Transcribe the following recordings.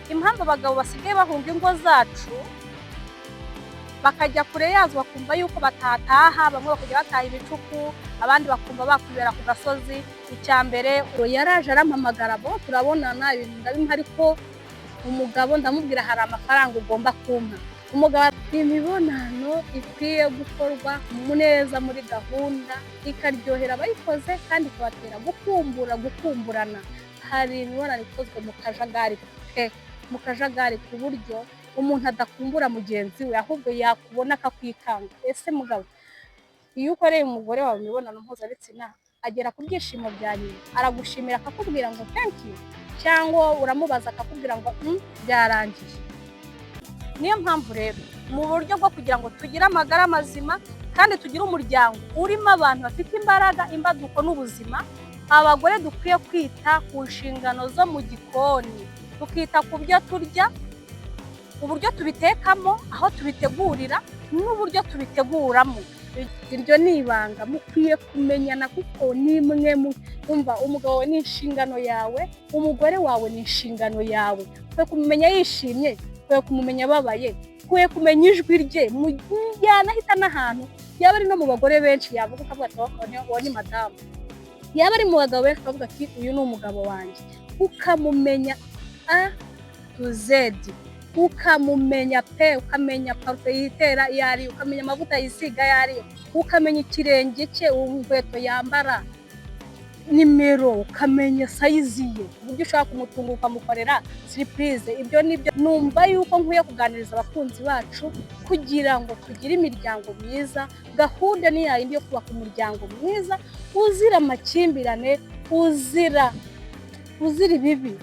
Impamvu abagabo basigaye bahunga ingo zacu, bakajya kure yazo, bakumva yuko batataha, bamwe bakajya bataha ibicuku, abandi bakumva bakwibera ku gasozi. Icya mbere, yaraje arampamagara, bo turabonana, ibintu ndabimuha, ariko umugabo ndamubwira: "Hari amafaranga ugomba kumpa." Umugabo, imibonano ikwiye gukorwa neza muri gahunda, ikaryohera abayikoze kandi ikabatera gukumbura, gukumburana. Hari imibonano ikozwe mu kajagari pe, mu kajagari, ku buryo umuntu adakumbura mugenzi we, ahubwo yakubona akakwikanga. Ese mugabo, iyo ukoreye umugore wawe imibonano mpuzabitsina, agera ku byishimo bya nyuma, aragushimira akakubwira ngo "Thank you", cyangwa uramubaza akakubwira ngo "Byarangiye"? Niyo mpamvu rero, mu buryo bwo kugira ngo tugire amagara mazima kandi tugire umuryango urimo abantu bafite imbaraga, imbaduko n'ubuzima, abagore dukwiye kwita ku nshingano zo mu gikoni, tukita ku byo turya, uburyo tubitekamo, aho tubitegurira n'uburyo tubiteguramo. Iryo ni ibanga mukwiye kumenyana, kuko ni imwe umva, umugabo wawe ni inshingano yawe, umugore wawe ni inshingano yawe. Ukwiye kumumenya yishimye, ukwiye kumumenya ababaye, ukwiye kumenya ijwi rye yanahita n'ahantu yaba ari, no mu bagore benshi yavuga ukavuga ati "Uwo ni madamu", yaba ari mu bagabo benshi ukavuga ati "Uyu ni umugabo wanjye", ukamumenya A to Z, ukamumenya pe, ukamenya parufe yitera iyo ariyo, ukamenya amavuta yisiga ayo ariyo, ukamenya ikirenge cye, inkweto yambara nimero, ukamenya size ye, ku buryo ushobora kumutunga ukamukorera surprise. Ibyo ni byo numva yuko nkwiye kuganiriza abakunzi bacu kugira ngo tugire imiryango myiza. Gahunda ni yayindi yo kubaka umuryango mwiza uzira amakimbirane, uzira ibibi,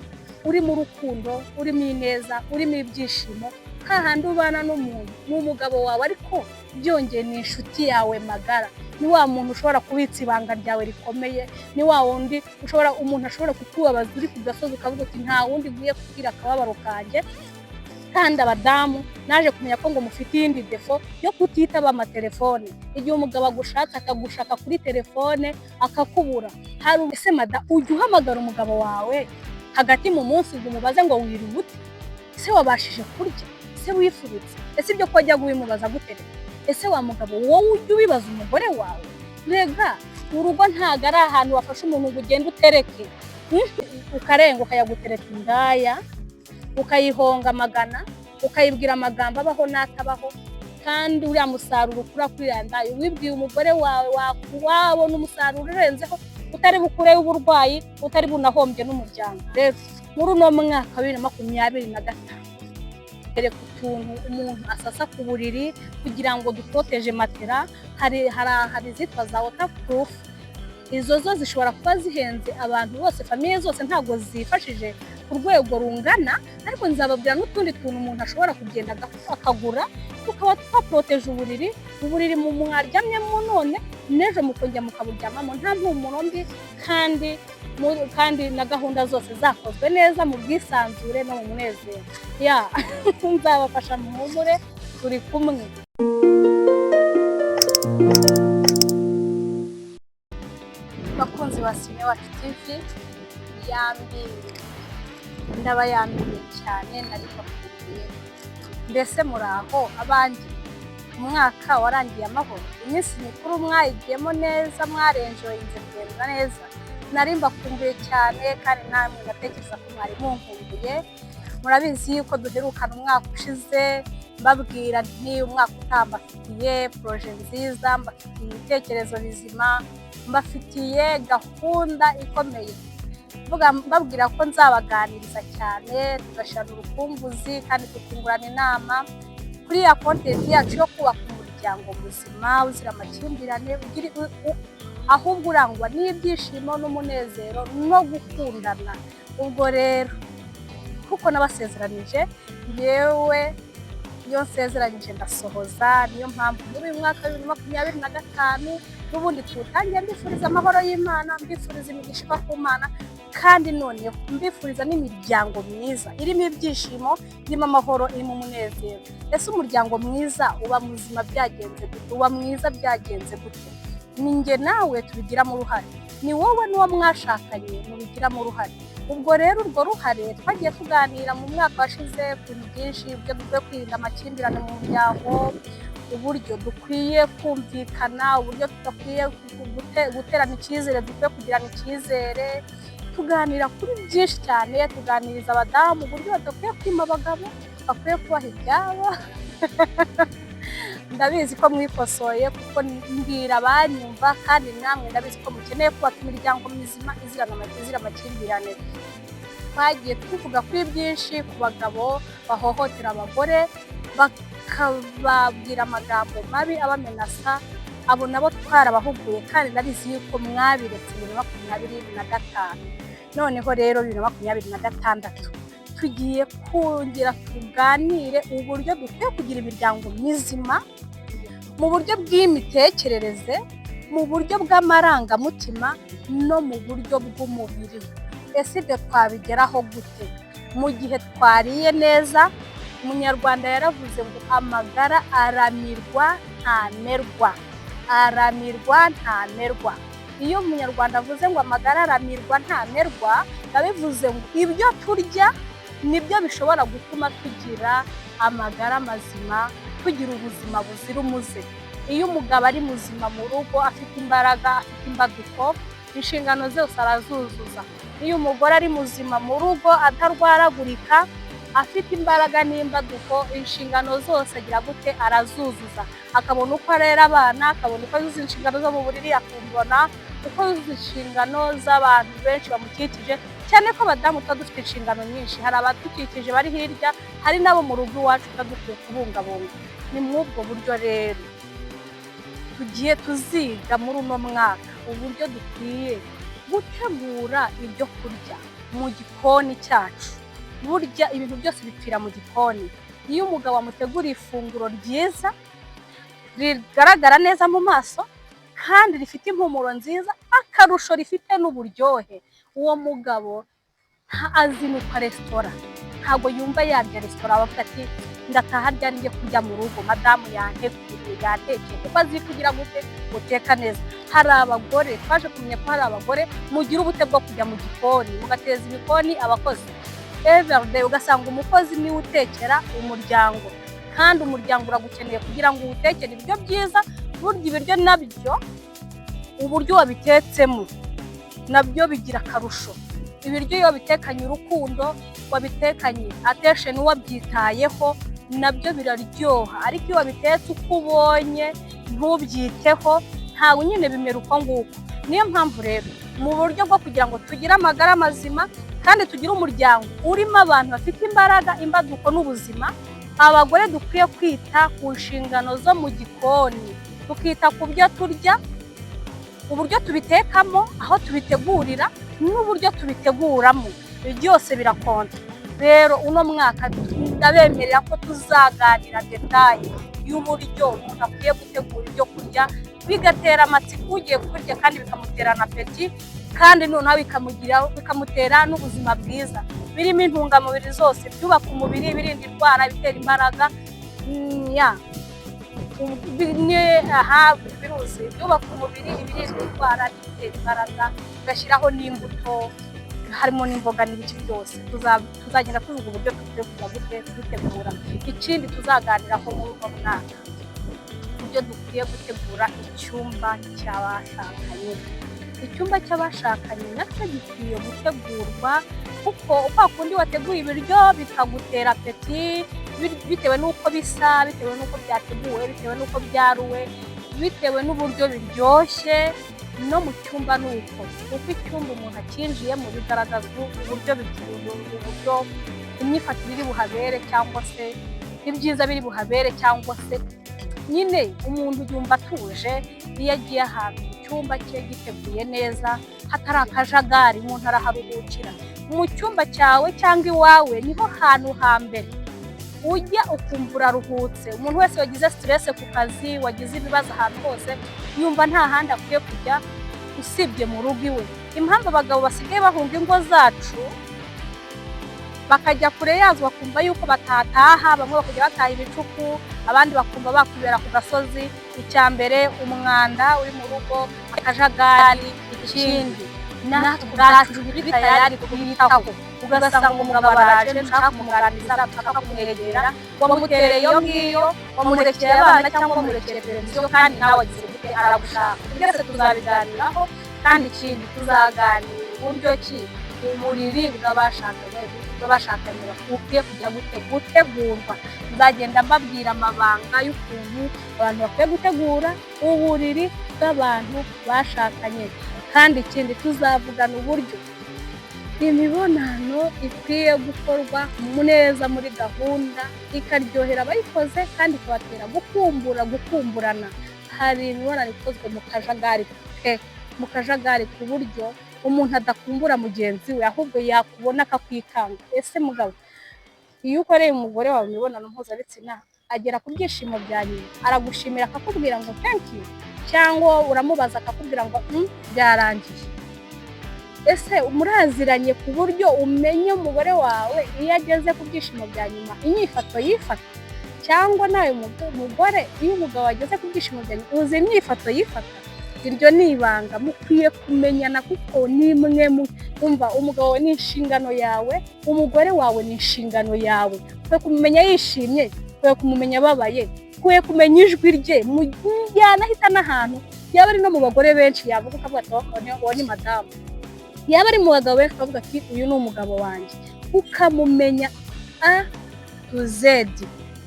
urimo urukundo, urimo ineza, urimo ibyishimo, hahandi ubana n'umuntu, ni umugabo wawe, ariko byongeye ni inshuti yawe magara, ni wa muntu ushobora kubitsa ibanga ryawe rikomeye, ni wa wundi ushobora, umuntu ashobora kukubabaza uri ku gasozi ukavuga uti "Nta wundi nkwiye kubwira akababaro kanjye." Kandi abadamu naje kumenya ko ngo mufite iyindi défaut yo kutitaba amatelefone. Igihe umugabo agushatse, akagushaka kuri telefone akakubura, hari ese mada, ujya uhamagara umugabo wawe hagati mu munsi ngo umubaze ngo "Wiriwe ute? Ese wabashije kurya? Ese wifubitse?" Ese ibyo ko wajya kubimubaza gute? Ese wa mugabo, wowe ujya ubibaza umugore wawe? Rega urugo ntabwo ari ahantu wafashe umuntu ngo ugende utereke, ukarenga ukajya gutereka indaya, ukayihonga amagana, ukayibwira amagambo abaho n'atabaho. Kandi uriya musaruro ukura kuri iriya ndaya wibwiye umugore wawe, wabona umusaruro urenzeho, utari bukureho uburwayi, utari bunahombye n'umuryango. Rero muri uno mwaka wa 2025, reka utuntu umuntu asasa ku buriri kugira ngo duporoteje matera. Hari izitwa za waterproof, izo zo zishobora kuba zihenze. Abantu bose, famille zose ntabwo zifashije ku rwego rungana, ariko nzababwira n'utundi tuntu umuntu ashobora kugenda akagura, tukaba twaporoteje uburiri. Uburiri mu mwaryamyemo none, n'ejo mukongera mukaburyamamo nta mpumuro mbi, kandi na gahunda zose zakozwe neza mu bwisanzure no mu munezero. Ya, nzabafasha, muhumure, turi kumwe. Bakunzi ba Sine Wacu TV, yambi, ndabayambiye cyane, nari mbakumbuye. Mbese muraho abanjye? Umwaka warangiye amahoro? Iminsi mikuru mwayigiyemo neza? Mwarenjoyinze kugenda neza? Nari mbakumbuye cyane, kandi namwe ndatekereza ko mwari munkumbuye. Murabizi yuko duherukana umwaka ushize mbabwira nti umwaka utaha mbafitiye projet nziza, mbafitiye ibitekerezo bizima, mbafitiye gahunda ikomeye, mbabwira ko nzabaganiriza cyane, tugashyirana urukumbuzi kandi tukungurana inama kuri ya content yacu yo kubaka umuryango muzima uzira amakimbirane, ahubwo urangwa n'ibyishimo n'umunezero no gukundana. Ubwo rero, kuko nabasezeranije, ngewe iyo nsezeranyije ndasohoza. Niyo mpamvu muri uyu mwaka wa 2025 n'ubundi tuwutangiye mbifuriza amahoro y'Imana, mbifuriza imigisha iva ku Mana, kandi noneho mbifuriza n'imiryango myiza irimo ibyishimo, irimo amahoro, irimo umunezero. Ese umuryango mwiza uba muzima byagenze gute? Uba mwiza byagenze gute? Ni njye nawe tubigiramo uruhare, ni wowe n'uwo mwashakanye mubigiramo uruhare. Ubwo rero urwo ruhare twagiye tuganira mu mwaka washize ku bintu byinshi, uburyo dukwiye kwirinda amakimbirane mu muryango, uburyo dukwiye kumvikana, uburyo tudakwiye guterana icyizere, dukwiye kugirana icyizere. Tuganira kuri byinshi cyane, tuganiriza abadamu uburyo badakwiye kwima abagabo, bakwiye kubaha ibyabo. Ndabizi ko mwikosoye, kuko mbwira abanyumva, kandi namwe ndabizi ko mukeneye kubaka imiryango mizima izira amakimbirane. Twagiye tuvuga kuri byinshi ku bagabo bahohotera abagore, bakababwira amagambo mabi abamenasa. Abo nabo twarabahuguye, kandi ndabizi yuko mwabiretse 2025. Noneho rero 2026 tugiye kongera tuganire uburyo dukwiye kugira imiryango mizima mu buryo bw'imitekerereze, mu buryo bw'amarangamutima no mu buryo bw'umubiri. Ese ibyo twabigeraho gute mu gihe twariye neza? Umunyarwanda yaravuze ngo amagara aramirwa ntamerwa, aramirwa ntamerwa. Iyo Umunyarwanda avuze ngo amagara aramirwa ntamerwa, biba bivuze ngo ibyo turya nibyo bishobora gutuma tugira amagara mazima, tugira ubuzima buzira umuze. Iyo umugabo ari muzima mu rugo, afite imbaraga, afite imbaduko, inshingano zose arazuzuza. Iyo umugore ari muzima mu rugo, atarwaragurika, afite imbaraga n'imbaduko, inshingano zose agira gute? Arazuzuza, akabona uko arera abana, akabona uko yuzuza inshingano zo mu buriri, akabona uko yuzuza inshingano z'abantu benshi bamukikije, cyane ko abadamu tuba dufite inshingano nyinshi. Hari abadukikije bari hirya, hari n'abo mu rugo iwacu tuba dukwiye kubungabunga. Ni muri ubwo buryo rero tugiye tuziga muri uno mwaka uburyo dukwiye gutegura ibyo kurya mu gikoni cyacu. Burya ibintu byose bipfira mu gikoni. Iyo umugabo amuteguriye ifunguro ryiza, rigaragara neza mu maso kandi rifite impumuro nziza, akarusho rifite n'uburyohe, uwo mugabo azinukwa resitora, ntabwo yumva yarya resitora. Aba avuga ati: "Ndataha ryari njye kurya mu rugo? Madamu yanteguriye, yatekeye," kuko azi kugira gute? Guteka neza. Hari abagore, twaje kumenya ko hari abagore mugira ubute bwo kujya mu gikoni, mugateza ibikoni abakozi everyday, ugasanga umukozi niwe utekera umuryango, kandi umuryango uragukeneye kugira ngo uwutekere ibiryo byiza. Burya ibiryo nabyo, uburyo wabitetsemo nabyo bigira akarusho. Ibiryo iyo wabitekanye urukundo, wabitekanye attention, wabyitayeho, nabyo biraryoha. Ariko iyo wabitetse uko ubonye, ntubyiteho, ntabwo nyine bimera uko nguko. Niyo mpamvu rero mu buryo bwo kugira ngo tugire amagara mazima kandi tugire umuryango urimo abantu bafite imbaraga, imbaduko n'ubuzima, abagore dukwiye kwita ku nshingano zo mu gikoni, tukita ku byo turya, uburyo tubitekamo, aho tubitegurira n'uburyo tubiteguramo, byose birakonta. Rero uno mwaka ndabemerera ko tuzaganira détails y'uburyo umuntu akwiye gutegura ibyo kurya bigatera amatsiko ugiye kurya, kandi bikamutera na appétit, kandi noneho bikamutera n'ubuzima bwiza, birimo intungamubiri zose, ibyubaka umubiri, ibirinda indwara, ibitera imbaraga. Ya, aha biruzi: ibyubaka umubiri, ibirinda indwara n'ibitera imbaraga, tugashyiraho n'imbuto, harimo n'imboga n'ibiki byose. Tuzagenda tuvuga uburyo dukwiye kujya gute kubitegura. Ikindi tuzaganiraho muri uno mwaka, uburyo dukwiye gutegura icyumba cy'abashakanye. Icyumba cy'abashakanye nacyo gikwiye gutegurwa, kuko kwa kundi wateguye ibiryo bikagutera appétit, bitewe n'uko bisa, bitewe n'uko byateguwe, bitewe n'uko byaruwe, bitewe n'uburyo biryoshye, no mu cyumba ni uko. Kuko icyumba umuntu acyinjiyemo bigaragaza uburyo imyifatire iri buhabere, cyangwa se ibyiza biri buhabere, cyangwa se nyine umuntu yumva atuje iyo agiye ahantu mu cyumba cye giteguye neza, hatari akajagari, umuntu araharuhukira. Mu cyumba cyawe cyangwa iwawe niho hantu hambere ujya ukumva uraruhutse. Umuntu wese wagize stress ku kazi, wagize ibibazo ahantu hose, yumva nta handi akwiye kujya usibye mu rugo iwe. Impamvu abagabo basigaye bahunga ingo zacu bakajya kure yazo, bakumva yuko batataha, bamwe bakajya bataha ibicuku, abandi bakumva bakwibera ku gasozi: icya mbere, umwanda uri mu rugo, akajagari. Ikindi, Natwe ubwacu ntituri tayari kubitaho. Ugasanga umugabo araje, ntushaka kumuganiriza, ntushaka kumwegera, wamutereye iyo ngiyo, wamurekeye abana cyangwa wamurekeye televiziyo, kandi nawe wagize gute? Aragushaka. Byose tuzabiganiraho. Kandi ikindi, tuzaganira uburyo ki uburiri bw'abashakanye bukwiye kujya gute gutegurwa. Nzagenda mbabwira amabanga y'ukuntu abantu bakwiye gutegura uburiri bw'abantu bashakanye. Kandi ikindi, tuzavugana uburyo imibonano ikwiye gukorwa neza muri gahunda, ikaryohera abayikoze kandi ikabatera gukumbura, gukumburana. Hari imibonano ikozwe mu kajagari pe, mu kajagari, ku buryo umuntu adakumbura mugenzi we, ahubwo yakubona akakwikanga. Ese mugabo, iyo ukoreye umugore wawe imibonano mpuzabitsina, agera ku byishimo bya nyuma, aragushimira akakubwira ngo "Thank you", cyangwa uramubaza akakubwira ngo "Byarangiye"? Ese muraziranye ku buryo umenya umugore wawe iyo ageze ku byishimo bya nyuma inyifato yifata? Cyangwa nawe mugore, iyo umugabo ageze ku byishimo bya nyuma, uzi imyifato yifata? Iryo ni ibanga mukwiye kumenyana, kuko ni imwe mu umva, umugabo wawe ni inshingano yawe, umugore wawe ni inshingano yawe. Ukwiye kumumenya yishimye, ukwiye kumumenya ababaye, ukwiye kumenya ijwi rye yanahita n'ahantu yaba ari no mu bagore benshi, yavuga ukavuga ati "Uwo ni madamu", yaba ari mu bagabo benshi ukavuga ati "Uyu ni umugabo wanjye". Ukamumenya A to Z,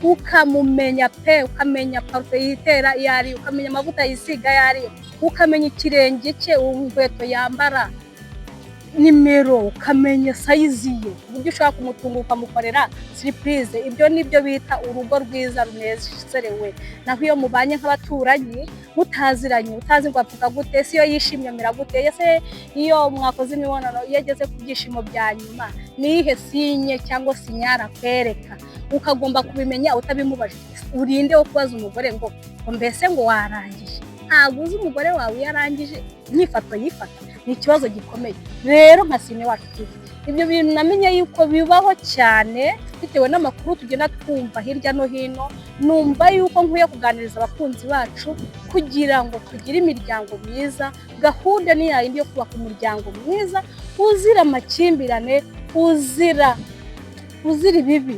ukamumenya pe, ukamenya parufe yitera iyo ariyo, ukamenya amavuta yisiga ayo ariyo, ukamenya ikirenge cye, inkweto yambara nimero, ukamenya size ye, uburyo ushobora kumutunga ukamukorera surprise. Ibyo ni byo bita urugo rwiza runezerewe. Naho iyo mubanye nk'abaturanyi, mutaziranye, utazi ngo avuga gute, ese iyo yishimye amera gute, ese iyo mwakoze imibonano, iyo ageze ku byishimo bya nyuma ni iyihe signe cyangwa signal akwereka, ukagomba kubimenya utabimubajije. Urinde wo kubaza umugore ngo mbese ngo warangije? Ntabwo uzi umugore wawe iyo arangije inyifato yifata. Ni ikibazo gikomeye. Rero nka Sine Wacu TV, ibyo bintu namenye yuko bibaho cyane bitewe n'amakuru tugenda twumva hirya no hino. Numva yuko nkwiye kuganiriza abakunzi bacu kugira ngo tugire imiryango myiza. Gahunda ni yayindi yo kubaka umuryango mwiza uzira amakimbirane, uzira ibibi,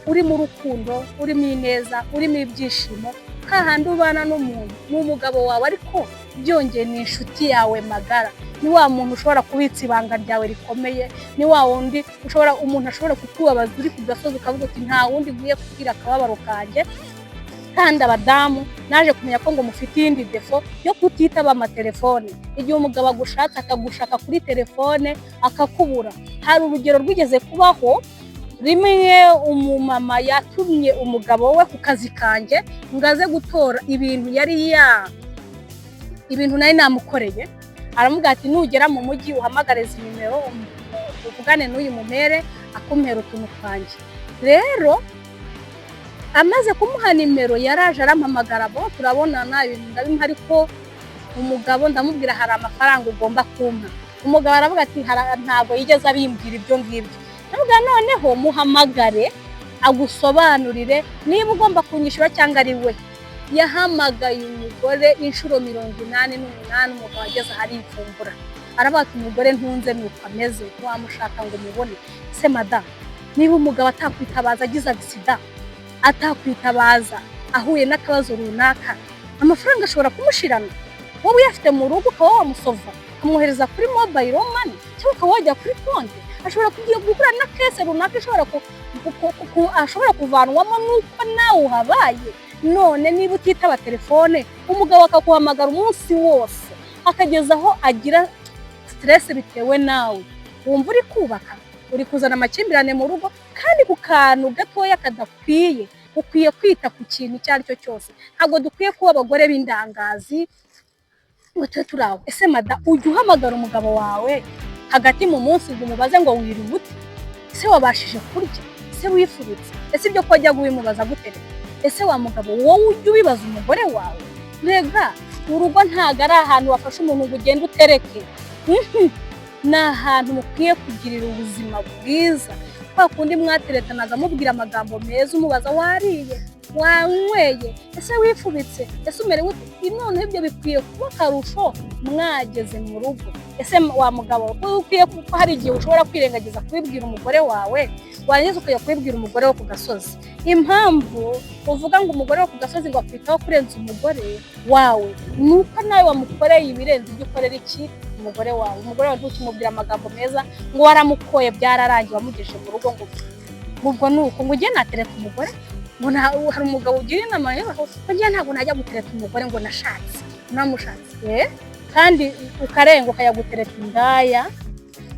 urimo urukundo, urimo ineza, urimo ibyishimo, hahandi ubana n'umuntu, ni umugabo wawe, ariko byongeye ni inshuti yawe magara, ni wa muntu ushobora kubitsa ibanga ryawe rikomeye, ni wa wundi ushobora, umuntu ashobora kukubabaza uri ku gasozi, ukavuga uti "Nta wundi nkwiye kubwira akababaro kanjye". Kandi abadamu naje kumenya ko ngo mufite iyindi défaut yo kutitaba amatelefone. Igihe umugabo agushatse, akagushaka kuri telefone akakubura. Hari urugero rwigeze kubaho rimwe, umumama yatumye umugabo we ku kazi kanjye ngo aze gutora ibintu yari ya ibintu nari namukoreye. Aramubwira ati "Nugera mu mujyi uhamagare izi nimero, uvugane n'uyu mumere akumpera utuntu twanjye". Rero amaze kumuha nimero, yaraje arampamagara, bo turabonana, ibintu ndabimuha, ariko umugabo ndamubwira hari amafaranga ugomba kumpa. Umugabo aravuga ati "Ntabwo yigeze abimbwira ibyo ngibyo". Ndavuga noneho muhamagare agusobanurire niba ugomba kunyishyura cyangwa ari we. Yahamagaye umugore inshuro 88. Umugabo ageze ahari ivumbura, aravuga ati "Umugore ntunze ni uko ameze, ntiwamushaka ngo umubone". Se madamu, niba umugabo atakwitabaza agize accident, atakwitabaza ahuye n'akabazo runaka, amafaranga ashobora kumushirana, wowe uyafite mu rugo, ukaba wamusova ukamwohereza kuri mobile money cyangwa ukaba wajya kuri konti, ashobora kugiye guhura na case runaka ishobora ashobora kuvanwamo n'uko nawe uhabaye. None niba utitaba telefone, umugabo akaguhamagara umunsi wose, akageza aho agira stress bitewe nawe, wumva uri kubaka, uri kuzana amakimbirane mu rugo, kandi ku kantu gatoya kadakwiye. Ukwiye kwita ku kintu icyo ari cyo cyose. Ntabwo dukwiye kuba abagore b'indangazi ngo tube turi aho. Ese mada, ujya uhamagara umugabo wawe hagati mu munsi ngo umubaze ngo wiriwe ute? Ese wabashije kurya? Ese wifubitse? Ese ibyo ko wajyaga ubimubaza gute? Ese wa mugabo, wowe ujya ubibaza umugore wawe? Rega urugo ntabwo ari ahantu wafashe umuntu ngo ugende utereke. Ni ahantu mukwiye kugirira ubuzima bwiza, kwa kundi mwateretanaga, mubwira amagambo meza, umubaza wariye. Wanyweye? Ese wifubitse? Ese umerewe ute? Noneho ibyo bikwiye kuba akarusho mwageze mu rugo. Ese wa mugabo, ukwiye, kuko hari igihe ushobora kwirengagiza kubibwira umugore wawe, warangiza ukajya kubibwira umugore wo ku gasozi. Impamvu uvuga ngo umugore wo ku gasozi ngo akwitaho kurenza umugore wawe, ni uko nawe wamukoreye ibirenze ibyo ukorera iki umugore wawe. Umugore wawe ntukimubwira amagambo meza, ngo waramukoye, byararangiye, wamugejeje mu rugo, ngo ubwo ni uko ngo ugiye natereta umugore, ngo hari umugabo ugira inama ngo ngiye ntabwo najya gutereta umugore, ngo nashatse namushatse, kandi ukarenga ukajya gutereta indaya,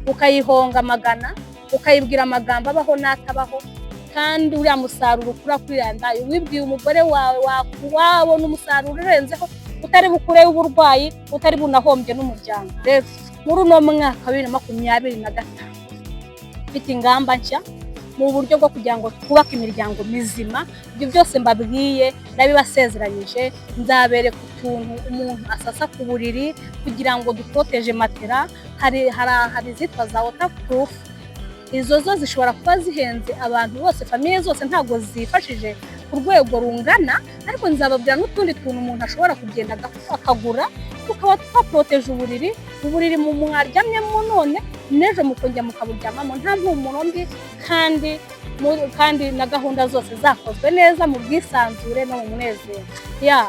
ukayihonga amagana, ukayibwira amagambo abaho n'atabaho. Kandi uriya musaruro ukura kuri iriya ndaya wibwiye umugore wawe, wabona umusaruro urenzeho, utari bukureho uburwayi, utari bunahombye n'umuryango. Rero muri uno mwaka wa 2025 mfite ingamba nshya mu buryo bwo kugira ngo twubake imiryango mizima. Ibyo byose mbabwiye ndabibasezeranyije. Nzabereka utuntu umuntu asasa ku buriri kugira ngo duporoteje matera. Hari izitwa za waterproof, izo zo zishobora kuba zihenze. Abantu bose, famille zose ntabwo zifashije ku rwego rungana, ariko nzababwira n'utundi tuntu umuntu ashobora kugenda akagura, tukaba twaporoteje uburiri. Uburiri mu mwaryamyemo none, n'ejo mukongera mukaburyamamo nta mpumuro mbi, kandi na gahunda zose zakozwe neza mu bwisanzure no mu munezero. Ya,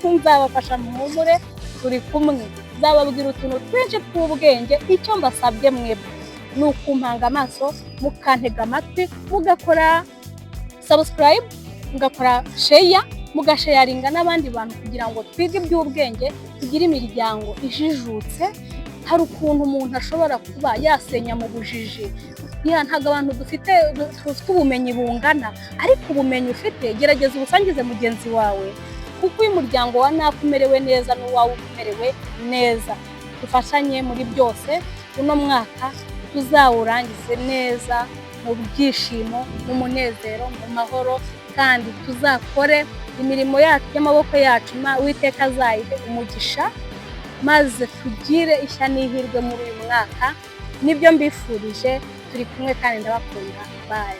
nzabafasha, muhumure, turi kumwe. Nzababwira utuntu twinshi tw'ubwenge. Icyo mbasabye mwebwe ni ukumpanga amaso, mukantega amatwi, mugakora subscribe, mugakora share, mugasharinga n'abandi bantu kugira ngo twige iby'ubwenge, tugire imiryango ijijutse. Hari ukuntu umuntu ashobora kuba yasenya mu bujiji. Ya, ntabwo abantu dufite ubumenyi bungana, ariko ubumenyi ufite gerageza ubusangize mugenzi wawe, kuko uyu muryango wa naka umerewe neza n'uwawe umerewe neza. Dufashanye muri byose, uno mwaka tuzawurangize neza mu byishimo, mu munezero, mu mahoro, kandi tuzakore imirimo yacu y'amaboko yacu, Uwiteka azayihe umugisha, maze tugire ishya n'ihirwe muri uyu mwaka. Nibyo mbifurije. Turi kumwe kandi ndabakunda. Bye.